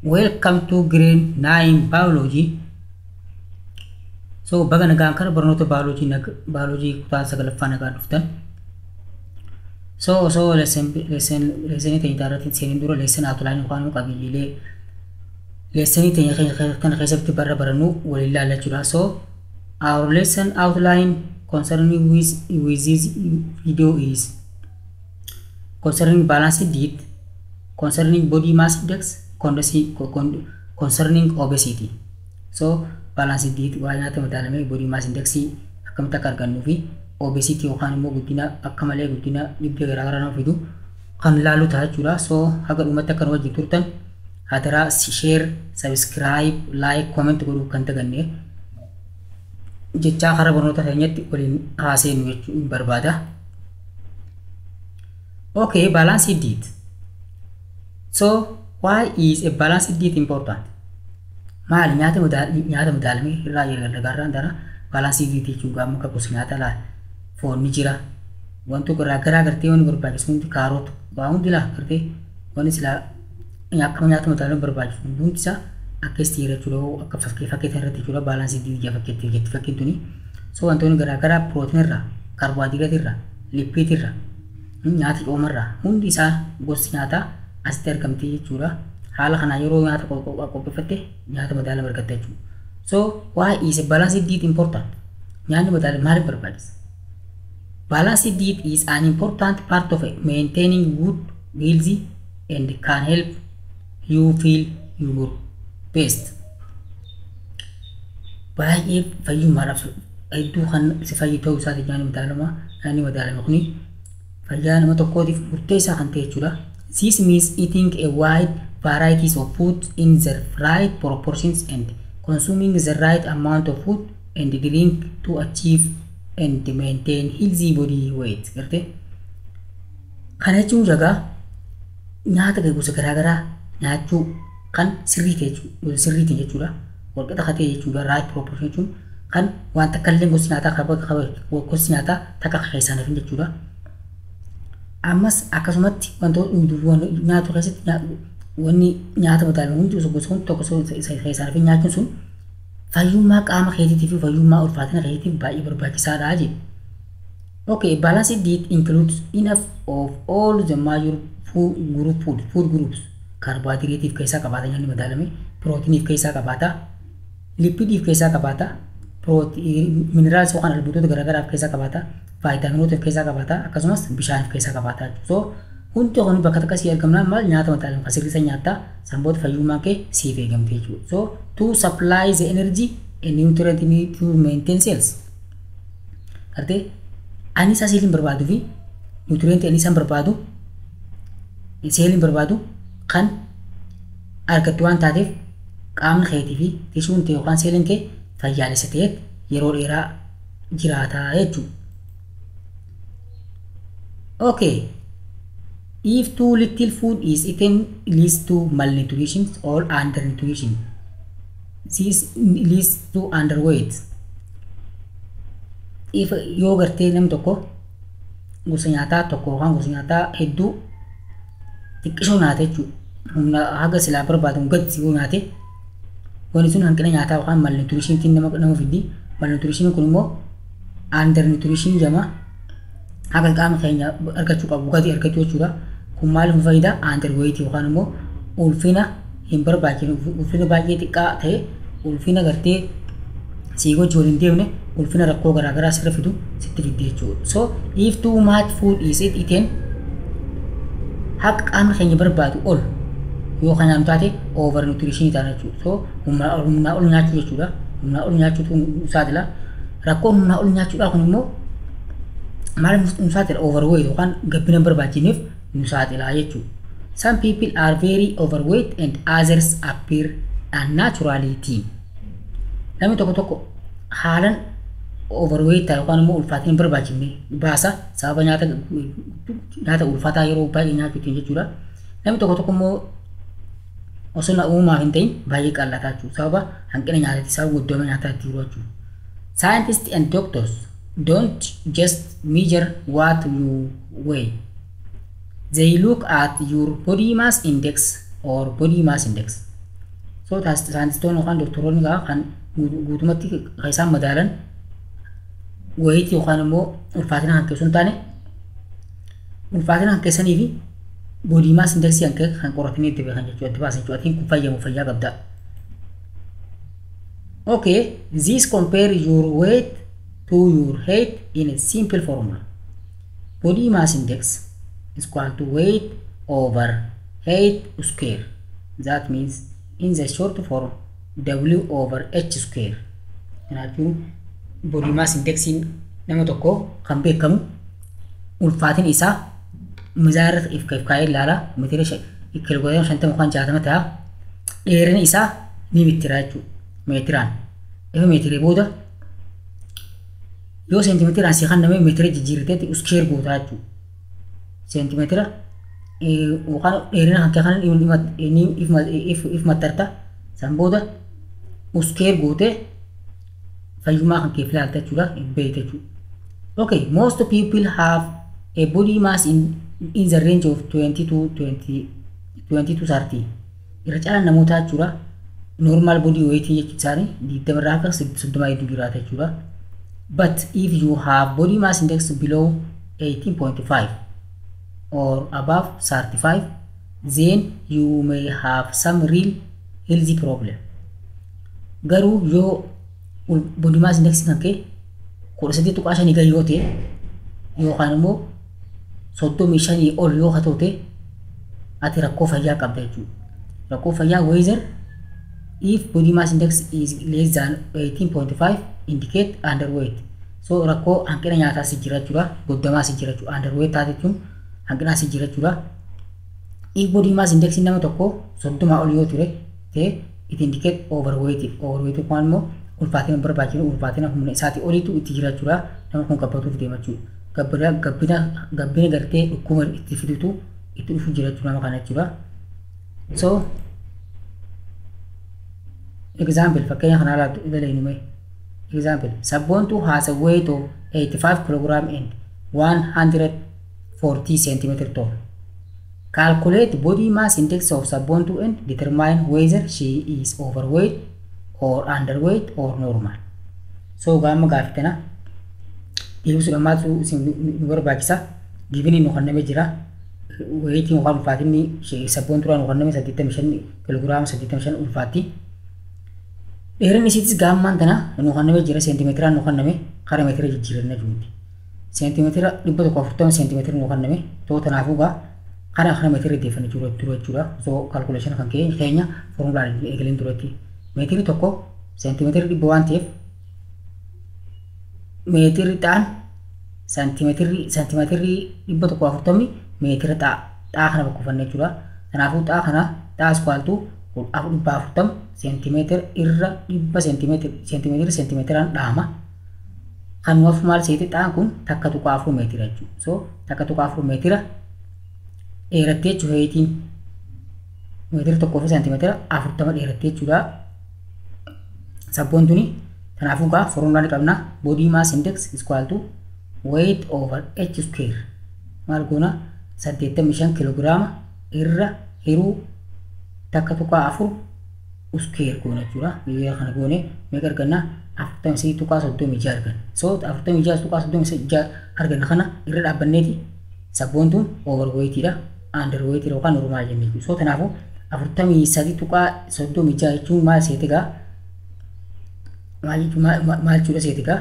Welcome to grade 9 biology. So baga nagaan kana barnoota biology kutaa sagalaffaa nagaan dhuftan. So osoo lessonii teenya irratti seeniin dura lesson outline yookaan immoo qabiyyeelee lessonii teenya kana keessatti barra barannu waliin ilaalla jechuudha. So our lesson outline concerning with this video is concerning balanced diet, concerning body mass index, concerning obesity. So balanced diet, waa nyaata madaalamee, body mass index akkamitti akka argannuu fi obesity yookaan immoo guddina akka malee, guddina dhibee garaagaraa nama fidu kan laallu ta'a jechuudha. So haga dhumatti akka nu wajjin turtan hadaraa share, subscribe, like, comment godhuu kan daganne jechaa karaa barnoota keenyatti waliin haaseenu jechuu barbaada. Okay, balanced diet. So why is a balanced diet important? Maali nyaata madaalamee irraa gargaaraan dara balanced diet jechuun gaama akka gosa nyaata laa foon ni jira. Wantoota garaa garaa gartee wanni barbaachisu hundi, kaaroota waa hundi laa gartee wanni silaa akkama nyaata madaalamee barbaachisu hundi isaa akkasitti jira jechuudha. Akka fakkii fakkii irratti jechuudha, balanced diet ija fakkeetti jetti fakkiin tuni. So wantoonni garaa garaa pirootiin irraa, kaarboohayidireetii irraa, lipiidii irraa, nyaata coomarraa, hundi isaa gosti nyaataa asitti argamti jechuudha. Haala kanaan yeroo nyaata qopheeffatte nyaata madaalama argatta jechuudha. So why is a balanced diet important? Nyaanni madaalama maaliif barbaachisa? Balanced diet is an important part of maintaining good health and can help you feel your best. Baay'ee fayyummaadhaaf hedduu kan si fayyadu ta'uu isaati. Nyaanni madaalama kuni fayyaa nama tokkootiif murteessaa kan ta'e jechuudha. This means eating a wide varieties of food in the right proportions and consuming the right amount of food and drink to achieve and maintain healthy body weight. Gartee? Kana jechuun jagaa nyaata gosa garaagaraa nyaachuu kan sirrii ta'e jechuudha. Sirrii ta'e jechuudha. Walqixa kan ta'e jechuudha. Right proportion jechuun kan waan takka illee gosi nyaataa takka keessaan hafin jechuudha. Ammas akkasumatti wantoota nyaatu keessatti wanni nyaata madaalamu hundi gosa hundi tokko keessaan hafin nyaachuun sun fayyummaa qaama keetiitii fi fayyummaa ulfaatina keetiitiif baay'ee barbaachisaadha jedhu. Okay, balanced diet includes enough of all the major food groups. Carbohydrate keessaa qabaata nyaanni madaalame, pirootiiniif keessaa qabaata, lipidiif keessaa qabaata, minerals yookaan albuudota garaagaraaf keessaa qabaata, vaayitaaminoota keessaa qabaata, akkasumas bishaaniif keessaa qabaata. So hundi kun bakka takka sii argamnaan maal nyaata madaalame kan sirrii nyaattaa san booda fayyummaan kee siif eegamte jechuudha. So to supply the energy and nutrient need to maintain cells. Gartee anniisaa seeliin barbaaduu fi nutrientii anniisaan barbaadu seeliin barbaadu kan argattu waan taateef qaamni keetii fi tishuun ta'e yookaan seeliin kee fayyaalessa ta'eet yeroo dheeraa jiraataa jechuudha. Okay. If too little food is eaten, leads to malnutrition or undernutrition. This leads to underweight. If yoo gartee namni tokko gosa nyaataa tokko yookaan gosa nyaataa hedduu xiqqishoo nyaate jechuudha. Humna haga silaa barbaadamu gadi yoo nyaate wanni sun hanqina nyaataa yookaan malnutritioniin nama fiddi. Malnutritioniin kun immoo undernutrition jedhama. Haga qaama keenya argachuu qabu gadi argachuu jechuudha. Kun maaliif nu fayyada? Underweight yookaan immoo ulfina hin barbaachifne, ulfina baay'ee xiqqaa ta'e, ulfina gartee sii wajji waliin deemne, ulfina rakkoo garaagaraa sirra fidu sitti fiddi jechuudha. So if too much food is eaten, haqa qaamni keenya barbaadu ol yoo kan nyaannu taate over nutrition taana jechuudha. So humnaa ol nyaachuu jechuudha. Humnaa ol nyaachuutu nu saaxila. Rakkoon humnaa ol nyaachuudhaa kun immoo maal nu saaxila? Overweight yookaan gabbina hin barbaachifneef nu saaxila jechuudha. Some people are very overweight and others appear unnaturally thin. Namni tokko tokko haalan overweight ta'a yookaan immoo ulfaatina hin barbaachifne baasa sababa nyaata ulfaataa yeroo baay'ee nyaachuutiin jechuudha. Namni tokko tokko immoo osoo na uumaaf hin ta'in baay'ee qallataa jechuudha. Sababa hanqina nyaataati, sababa guddoma nyaataatti jiru jechuudha. Scientists and doctors don't just measure what you weigh. They look at your body mass index or body mass index. So saayintistoonni yookaan doktoroonni kan guutumatti kan isaan madaalan weight yookaan immoo ulfaatina kan keessoo hin taane ulfaatina kan keessanii fi body mass index kan qoratanii itti beekan jechuudha, itti baasan jechuudha. Atiin kun fayyamu fayyaa qabda. Okay, this compare your weight to your height in a simple formula. Body mass index is equal to weight over height square. That means in the short form W over H square. Kanaafuu body mass indexiin nama tokko kan beekamu ulfaatin isaa mizaara if kaa'ee ilaala, meetira kiloogiraama 50 yookaan 60 ta'a. Dheerina isaa ni mittira jechuudha meetiraan. Ifa meetiree booda yoo seentimeetiraan si kenname meetira jijjiirteetti square gootaa jechuudha. Seentimeetira yookaan dheerina kan kee ni if maxxarta, san booda square gootee fayyummaa kan kee ilaalta jechuudha, beekta jechuudha. Okay, most people have a body mass in the range of 20 to 20 20 to 30. Irra caalaan namootaa jechuudha normal body weight jechuun isaanii 20 irraa akka 30 gidduu jiraata jechuudha. But if you have body mass index below 18.5 or above 35, then you may have some real healthy problem. Garuu yoo body mass index kan kee 18.5 gadi yoo ta'e yookaan immoo 35 ol yoo ta'e, ati rakkoo fayyaa qabda jechuudha. Rakkoo fayyaa, whether if body mass index is less than 18.5 indicate underweight. So rakkoo hanqina nyaataa si jira jechuudha. Goddamaa si jira jechuudha. Underweight taate jechuun hanqinaa si jira jechuudha. If body mass index nama tokko 30 ol yoo ture ta'e, it indicate overweight. Overweight kun immoo ulfaatina barbaachisu, ulfaatina humna isaatii oliitu itti jira jechuudha. Nama kun gabbatuuf deema jechuudha. Gabbina gabbina gabbina gartee dhukkuba itti fidutu itti dhufu jira jechuudha nama kana jechuudha. So example, fakkeenya kana ilaatu ilaalinu mee. Example, Sabontu has a weight of 85 kg and 140 cm tall. Calculate body mass index of Sabontu and determine whether she is overweight or underweight or normal. So gaama gaaffii tana deebisuudhaan maaltu isin nu barbaachisa? Given nu kennamee jira. Weightiin yookaan ulfaatinni Sabboontuudhaan nu kenname 85 kiloogiraama 85 ulfaatti. Dheerinni isiitis gaammaan tana nu kennamee jira, seentimeetiraan nu kenname, karaa meetira jijjiiranna jechuudha. Seentimeetira 140 seentimeetira nu kenname ta'uu, tanaafuu gaa karaa kana meetira deeffannee jiru jechuudha. Osoo calculation kan keenya formulaan eegaleen duratti. Meetirri tokko seentimeetira 100 waan ta'eef, meetirri xaan seentimeetirri 140 meetira xaa xaa kana bakka uffanne jechuudha. Kanaafuu xaa kana xaa is equal to 140 seentimeetira irra 100 seentimeetira seentimeetiraan dhaama. Kanumaaf maal seete, xaan kun 1.4 meetira jechuudha. So 1.4 meetira dheerattee jechuudha, heightiin meetira 1 fi seentimeetira 40 dheerattee jechuudha. Sabboon tuni kanaafuu gaa formulaa ni qabna, body mass index is equal to weight over h square. Maal goona? 85 kiloogiraama irra hiruu 1.4 square goona jechuudha. Biyya kana goone meeqa arganna? 43.36 arganna. So 46.36 arganna kana irra dhaabbanneeti sabboontuun overweightiidha, underweightiidha yookaan normal jennee jechuudha. So kanaafuu 43.36 jechuun maal seete gaa? Maal jechuun, maal jechuudha seete gaa?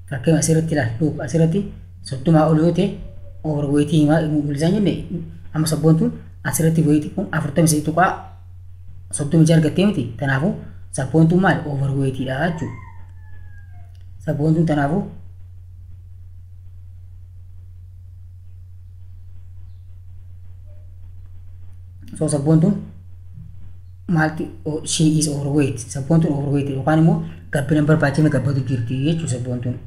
Fakkeenya asirratti ilaali. Look, asirratti 30 ol yoo ta'e overweightii mul'isaan jenne. Amma sabboontuun asirratti weightii kun 43.36 argattee miti. Kanaafuu sabboontuun maal, overweightiidha jechuudha. Sabboontuun kanaafuu so sabboontuun maalti, she is overweight. Sabboontuun overweight yookaan immoo gabbina hin barbaachifne gabbatu jirti jechuudha sabboontuun.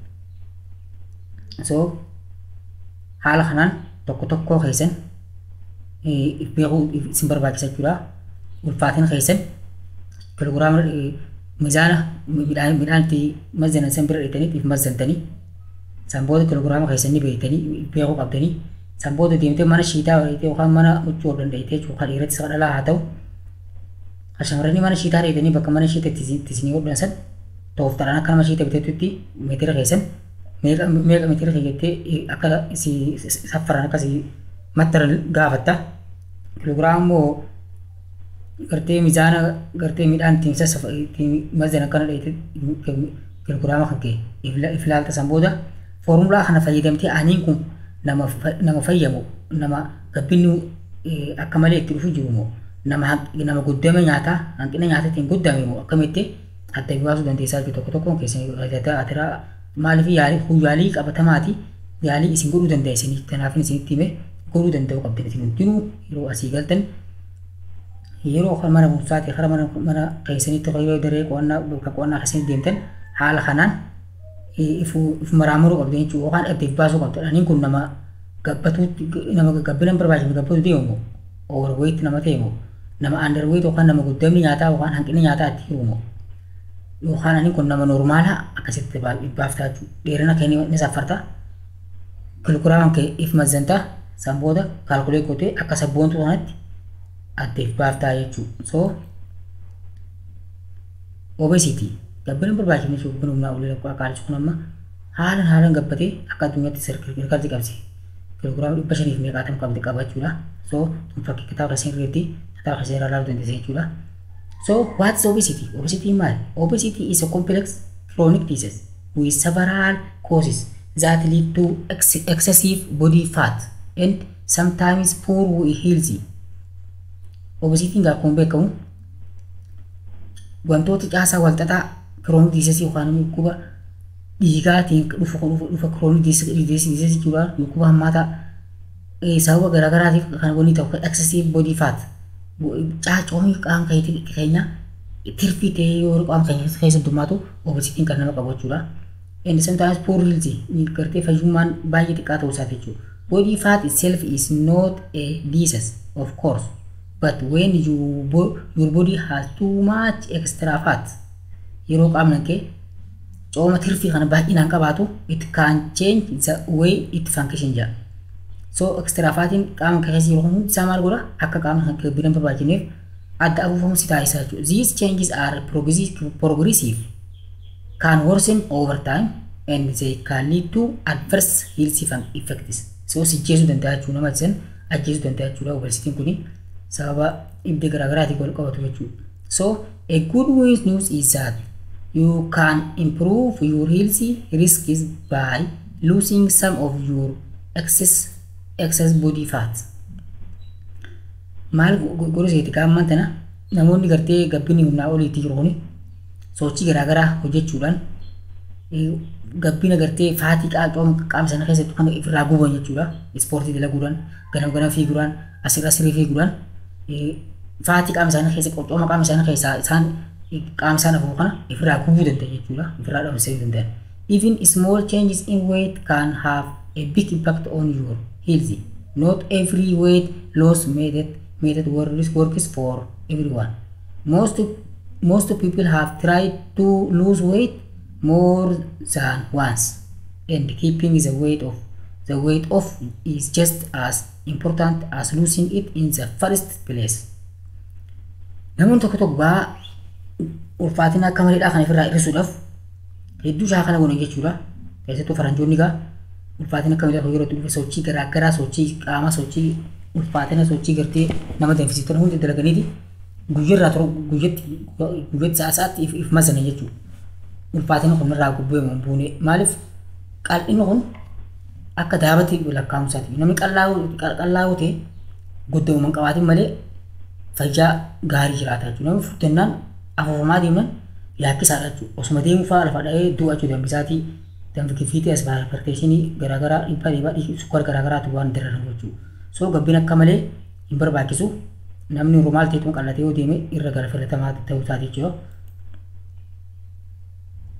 So haala kanaan tokko tokkoo keessan beekuu isin barbaachisa jechuudha. Ulfaatina keessan kiloogiraama mizaana midhaan itti mazanan san bira dheetanii if mazantanii, san booda kiloogiraama keessan ni beektanii beekuu qabdanii, san booda deemtee mana shiitaa yookaan mana huccuu dandeettee jechuudha. Kan dhiirattis kan dhalaa haa ta'u, kan Kan shamarranii mana shiitaa dheedanii bakka mana shiita itti isinii hodhan san tooftaadhaan akka nama shiita bitattutti meetira keessan meeqa meeqa meetira jettee akka si saffaran akka si mattaran gaafatta. Kiloogiraama immoo gartee mizaana gartee midhaan ittiin sassafa ittiin mazan akkana dheete kiloogiraama kan ka'e iflaalta san booda foormulaa kana fayyadamtee aniin kun nama fayyamu, nama gabbinni akka malee itti dhufu jiru moo nama guddame nyaataa hanqina nyaataatiin guddame moo akkamitti adda baasuu dandeessaa jiru tokko tokkoon keessan atiraa maaliif yaalii kun yaalii qabatamaati yaalii isin godhuu dandeessanii kanaaf isinitti hime godhuu danda'uu qabdan isin hundinuu yeroo asii galtan yeroo mana barumsaati kara mana keessanitti yeroo daree qo'annaa bakka qo'annaa keessanitti deemtan haala kanaan if maraamaruu qabdan jechuudha yookaan adda baasuu qabdan aniin kun nama gabbatuutti nama gabbina hin barbaachifne gabbatu deemu overweight nama ta'e moo nama underweight yookaan nama guddamni nyaataa yookaan hanqinni nyaataa itti jiru moo yookaan ani kun nama normaalaa akkasitti baaftaa jechuudha. Dheerina kee ni saffarta. Kiloogiraama kee if mazzantaa san booda calculate gootee akka sabboontuu sanatti adda if baaftaa jechuudha. So obesity gabbina hin barbaachifne jechuudha. Gabbina humnaa olii lakkoo akka kun amma haalan haalan gabbatee akka addunyaatti rikardi qabsi. Kiloogiraama 500 fi meeqaatam qabdi qabachuudha. So tun fakkii kitaaba keessan irratti kitaaba keessan irraa ilaaluu dandeessa jechuudha. So what's obesity? Obesity maali? Obesity is a complex chronic disease with several causes that lead to excessive body fat and sometimes poor health. Obesity akkuma beekamu wantoota caasaa walxaxaa chronic disease yookaan dhukkuba dhiigaatiin dhufu dhufa chronic disease jechuudha dhukkuba hammaataa sababa garaagaraatiif kan wanni ta'u excessive body fat coomii qaama keenya tirfii ta'ee yoo qaama keenya keessa heddummaatu obesityn kan nama qabu jechuudha. And sometimes poor health gartee fayyummaan baay'ee xiqqaa ta'uu isaati jechuudha. Body fat itself is not a disease, of course, but when your body has too much extra fat, yeroo qaamni kee cooma tirfii kana baay'inaan qabaatu, it can change the way it function jedha. So extra fatiin qaama kee keessa yeroo hundi isaa maal godha akka qaama kan kee bira hin barbaachifneef adda afuufamu si taasisa jechuudha. These changes are progressive, can worsen over time, and they can lead to adverse health effects. So si ajjeesuu danda'a jechuudha, nama san ajjeesuu danda'a jechuudha obesityn kuni sababa dhibee garaagaraatiin wal qabatu jechuudha. So a good news is that you can improve your health risks by losing some of your excess body fat. Maal godhu seeti qaamman tana namoonni gartee gabbinni humnaa oliitti jiru kuni sochii garaagaraa hojjechuudhaan gabbina gartee fatii qaama sana keessatti kan ofirraa guban jechuudha. Ispoortii dalaguudhaan, ganam ganam fiiguudhaan, asirra asirrii fiiguudhaan fatii qaama isaanii keessa cooma qaama isaanii keessaa isaan qaama isaan afur kana ofirraa gubuu danda'an jechuudha. Ofirraa dhabamsiisuu danda'an. Even small changes in weight can have a big impact on your health. Not every weight loss method works for everyone. Most people have tried to lose weight more than once, and keeping the weight off is just as important as losing it in the first place. Namoonni tokko tokko ba'aa ulfaatina akka maleedhaa kan ofirraa hir'isuudhaaf hedduu shaakala godhan jechuudha. Keessattuu faranjoonni egaa ulfaatina akka malee yeroo dhufe sochii garaagaraa sochii qaamaa sochii ulfaatina sochii gartee nama danfisiisan hundi dalaganiiti guyyarraa turu guyyatti guyyatti sa'a sa'aatti if mazanan jechuudha. Ulfaatina kun irraa gubbee hin buune maaliif qal'inni kun akka daabatti lakkaa'amuu isaati. Namni qal'aa yoo ta'e goddamuma hin qabaatin malee fayyaa gaarii jiraata jechuudha. Namni furdannaan afuufamaa deeman yaakkisaadha jechuudha. Osuma deemuu fa'aa lafa dha'ee du'a jechuudha. Dambisaatii danfi gifiitii as hypertensionii garaagaraa dhiibbaa dhiibbaa sukkaara garaagaraatu waan dararamu jechuudha. So gabbin akka malee hin barbaachisu. Namni normal ta'e qal'atee yoo deeme irra gara filatamaa ta'uu isaati jechuudha.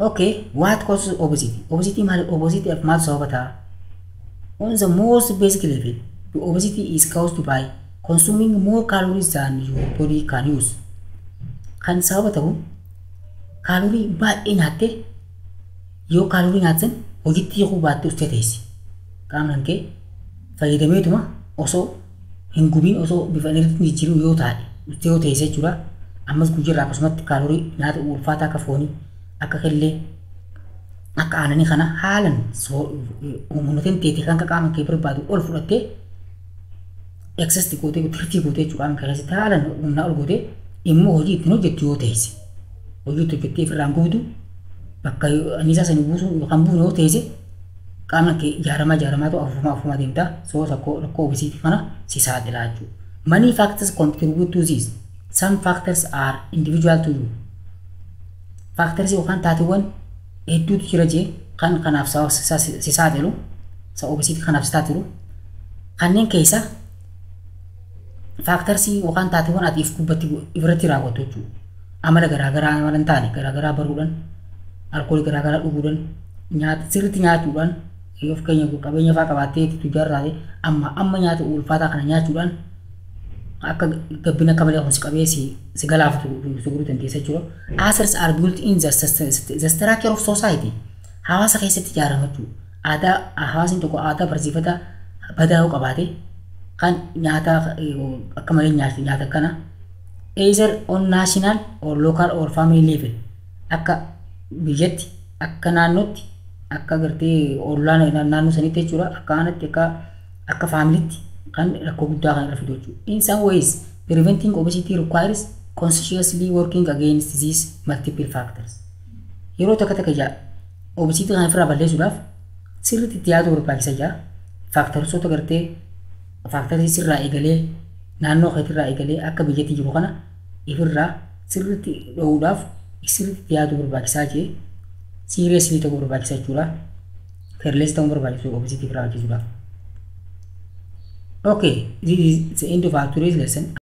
Okay, what causes obesity? Obesity maal obesity maaltu sababa ta'a? On the most basic level, the obesity is caused by consuming more calories than your body can use. Kan sababa ta'u kaalorii baay'ee nyaattee yoo kaalorii nyaattan hojiitti hiikuu baattee ustee teessi. Qaamni kee fayyadameetuma osoo hin gubiin osoo bifa enerjiin jijjiiruu yoo taate ustee yoo teesse jechuudha. Ammas guyyaarraa akkasumatti kaaloorii nyaata ulfaataa akka foonii, akka killee, akka aannanii kana haalan humnootiin teete kan qaama kee barbaadu ol fudhattee excess gootee, tirfii gootee jechuudha, qaama kee keessatti haalan humnaa ol gootee immoo hojii ittiin hojjettu yoo teesse, hojii itti hojjettee ofirraan gubdu bakka anniisaa sanii buusuu yookaan buune yoo teesse, qaamni kee ijaaramaa ijaaramaa ta'u afuufamaa afuufamaa deemta. So rakkoo obesity kana si saaxilaa jechuudha. Many factors contribute to this. Some factors are individual to you. Factors yookaan taateewwan hedduutu jira jee kan kanaaf si saaxilu, sa obesity kanaaf si saaxilu. Kanneen keessa factors yookaan taateewwan ati if gubbatti ifirratti raawwattu jechuudha. Amala garaagaraa, amala hin taane garaagaraa baruudhaan, alkoolii garaagaraa dhuguudhaan, nyaata sirriitti nyaachuudhaan, yoo fakkeenya qabeenya fa'aa qabaattee tujjaara taate amma amma nyaata ulfaataa kana nyaachuudhaan akka gabbina akka malee si qabee si galaafatu si godhuu dandeessa jechuudha. Others are built in the structure of society. Hawaasa keessatti ijaarama jechuudha. Aadaa hawaasni tokko aadaa barsiifata badaa yoo qabaate kan nyaata akka malee nyaata kana either on national or local or family level, akka biyyatti, akka naannootti, akka gartee ollaa naannoo sanitti jechuudha, akka aanatti, akka familytti kan rakkoo guddaa kan irra fidu jechuudha. In some ways, preventing obesity requires consciously working against these multiple factors. Yeroo takka takka jaa obesity kan ofirraa balleessuudhaaf sirriitti itti yaaduu barbaachisa jaa. Factorsoota gartee factorii sirraa eegalee, naannoo keetirraa eegalee akka biyyatti jiru kana ifirraa sirriitti dhoowuudhaaf sirriitti itti yaaduu barbaachisaa jee, seriously ta'uu barbaachisa jechuudha. Careless ta'uu barbaachisu obesity ofirraa hojjechuudhaaf. Okay, this is the end of our today's lesson.